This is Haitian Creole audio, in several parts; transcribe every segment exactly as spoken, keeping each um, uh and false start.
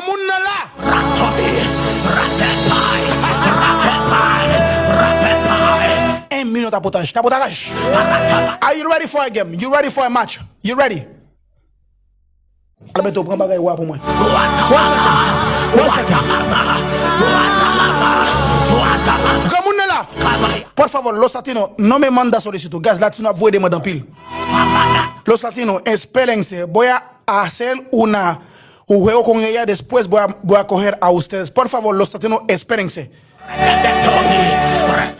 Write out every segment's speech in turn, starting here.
Moun nan la! Rapèpay, rapèpay, rapèpay. Un minute, Tapotaj, Tapotaj. Are you ready for a game? You ready for a match? You ready? Alberto, pran bagay wa pou mwen. One second. One second. Granmoun nan la. Por favor, Los Latinos, no me manda solicitud. Guys, Latino ap voye demann anpil. Los Latinos, espérense. Voy a hacer una, un juego con ella, después voy a, voy a coger a ustedes. Por favor, Los Latinos, espérense.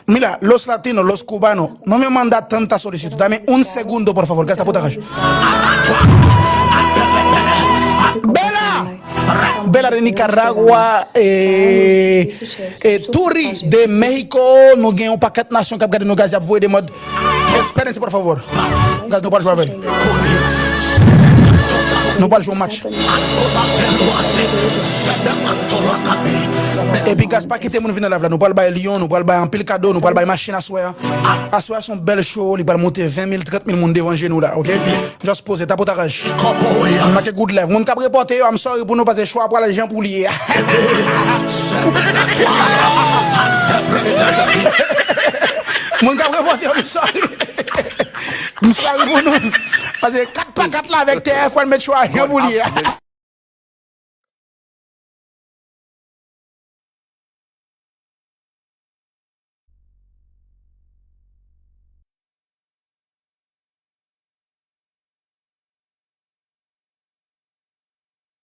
Mira, Los Latinos, Los Cubanos, no me manda tanta solicitud. Dame un segundo, por favor. Gasta puta cash. Bela! Bela de Nicaragua, eh, eh, Turi de Mexico, nou gen yon pakèt nasyon k ap gade nou, guys, y ap voye demann. Espérense, por favor. Guys, nou pral jwe avè l. Nou pral jwe yon match. Epi, guys, pa kite moun vin nan live la. Nou pral bay lyon, nou pral bay anpil kado, nou pral bay machin aswè a. Aswè a se yon bèl show, li pral monte ven mil, trant mil moun devan je nou la, oke? Just poze, Tapotaj. Make good life. Moun k ap repòte yo, I'm sorry pou nou, paske show a pral jan pou li ye a. Moun k ap repòte yo, I'm sorry. I'm sorry pou nou. Paske kat pa kat la avèk T F L met show a jan pou li ye a.